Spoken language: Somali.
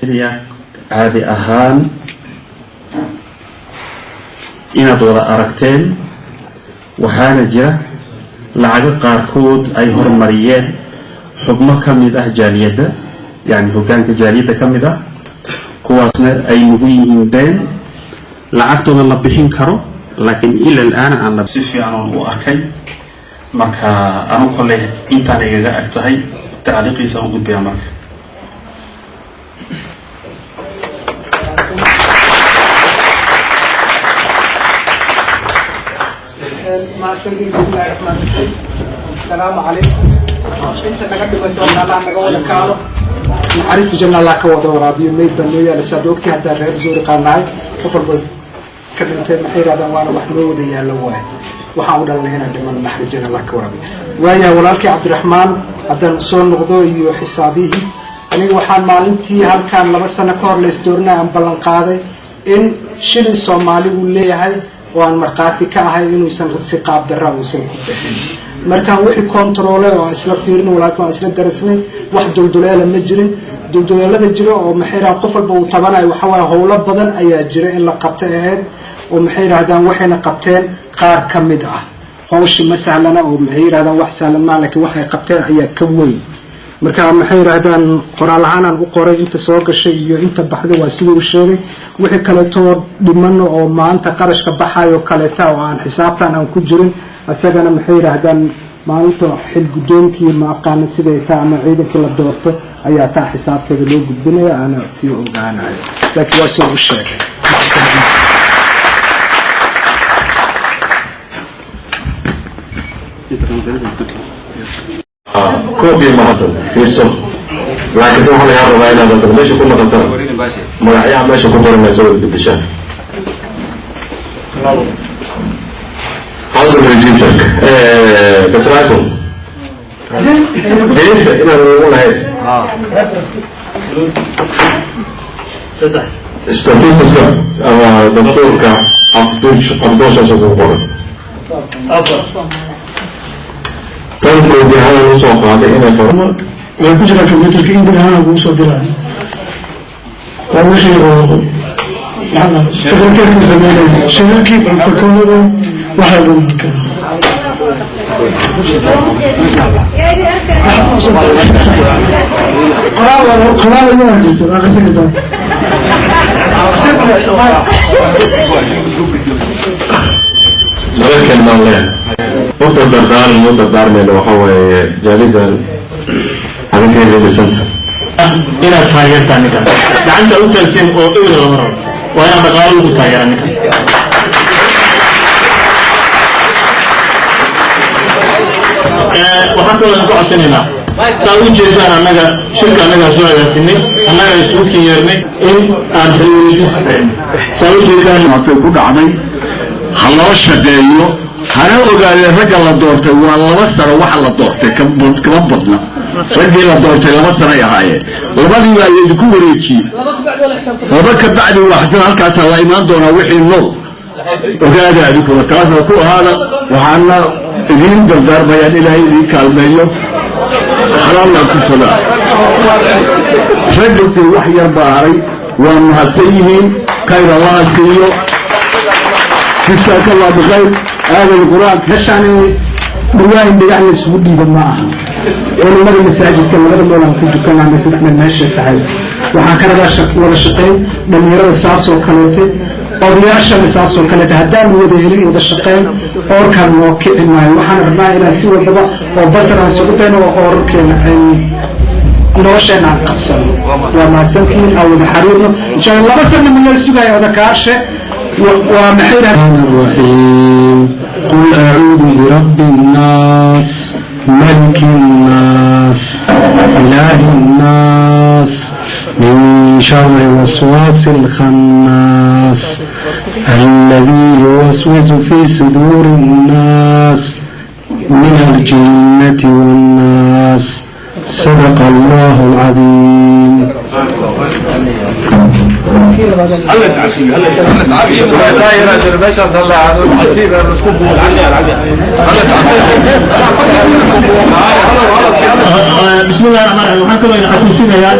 Caadi ahaan inaad wada aragteen, waxaana jira lacago qaarkood ay horumariyeen xubno ka mid ah jaaliyadda, yani hoggaanka jaaliyadda ka mid ah, kuwaasna ay nagu yihiin deen lacagtooda la bixin karo, laakiin ila alaana aan la si fiican oon u arkay. Marka anu kolley intaan igaga ag tahay tacliiqiisa u gudbaya marka. Mahadsantiin. Bismillahi raxmaan raxiim. Asalaamu calaykum. Inta naga dhimato Allah naga wada kaalo, naxariista janna Allah ka wada waraabiyo. Mayd baa noo yaala, saad ogtii. Haddaan reer Zuuri qaadnahay, qof walba ka dhintay, maxay yidhahdaan, waana wax noo wada yaallo waaye. Waxaan u dhalanay inaan dhiman. Naxariis janna Allah ka waraabiyo. Waayahay, walaalkii Cabdiraxmaan haddaan soo noqdo iyo xisaabihii, aniga waxaan maalintii halkaan 2 sano ka hor la isdoorinay aan ballan qaaday in shilin Soomaali uu leeyahay oo aan markhaati ka ahay inuusan si qaab darra uusan ku bixin. Markaan wixii control-e oo aan isla fiirin, walaalka aan isla darasnay, wax dulduleela ma jirin. Dulduleelada jiro oo, maxay yidhahdaan, qof walba uu tabanayo waxa waaye howlo badan ayaa jira in la qabta ahayd oo, maxay yidhahdaan, waxayna qabteen qaar ka mid ah. Hawshi ma sahlana oo, maxay yidhahdaan, wax sahlan maa, laakiin waxay qabteen ayaa ka weyn. Marka, maxay yidhahdaan, qoraal ahaan aan u qoray inta soo gashay iyo inta baxday, waa sidii uu sheegay. Wixii kaleetoo dhiman oo maanta qarashka baxayo kaleeta oo aan xisaabtan aan ku jirin, isagana, maxay yidhaahdaan, maalinta xil guddoonkii, ma aqaana siday taa ama ciidankii la doorto ayaa taa xisaabteeda loo gudbinaya, ana sii ogaanayo, laakiin waa sida u sheegay. Koobi mahadsan, fiirso, laakiin waxaa lagaa rabaa inaad hadda meesha ku noqotana magacyaha meesha ku qoran ay soo wada bedeshaan. House of register petraco deynta inaan ugu lahayn statutuska ama dastuurka afdooshaas ku qoran. Tan koobi ahaan usoo qaaday inay qoran. Way ku jiraan computerka, email ahaan kugu soo diraayo. Waa wixii oo maxaa secretary sameynaya, shirarkii, protocolada, waxaa dhan. Marka qoraal qoraal ayaa jirto, aqrisi kartaa. Laba kelmaan leeyahay. Horta dardaaran u dardaarmayna waxa weeye jaalidan habeenkeeda dhisanta inaad taageertaan ninkan gacanta u taagteen oo ewer lama rabo, waa inaad dhaqaalo lagu taageera ninkan. Waxaan kaloo idinku codsanaynaa, saa u jeedaan, annaga shirka annagaa soo agaasinay, annagaa isugu kinyeernay in aan xilweydiin saa u jeedaan. Matay ku dhacday, ha loo shaqeeyo, hana ogaadeen ragga la doortay waa 2 sano. Waxa la doortay kama badna. Raggii la doortay 2 sanoay ahaayeen, labadii baa laydinku wareejiyey. Laba ka bacdi waxsan halkaasaa la imaan doonaa. Wixii nool ogaada, adinkuna taasna ku ahaada. Waxaana idiin dardaarmayaan ilaahay idiin kaalmeeyo, xalaalna ku fadaa. Raggankii wax yar baa haray, waa mahadsan yihiin, khayr Allaha siiyo. Jasaaka Allah bikhayr aadan qur-aan. Meeshaani dhawaa in dhagax la isugu dhiibo ma aha. Culimada masaajidka labada meel aan ku dukanana, saddex meel meeshay tahay, waxaan ka rabaa wada shaqayn. Dhalinyarada saasoo kaleete, odayaashana saasoo kaleete. Haddaan wada helin wada shaqayn, oorkaan noo kici maayo. Waxaan rabnaa inaan si walbaba oo basar aan isugu dayno oo oorarkeena nolosheena aan qabsano. Waa mahadsantihiin. Aan wada xariirno insha Allah. 2 sana ma loo sugayo odakaashe waa maxay? الرحيم. قل أعوذ برب الناس، ملك الناس، إله الناس، من شر الوسواس الخناس، الذي يوسوس في صدور الناس، من الجنة والناس. صدق الله العظيم. Bismillahi raxmaan raxiim. Waxaan kaloo idin xasuusinayaa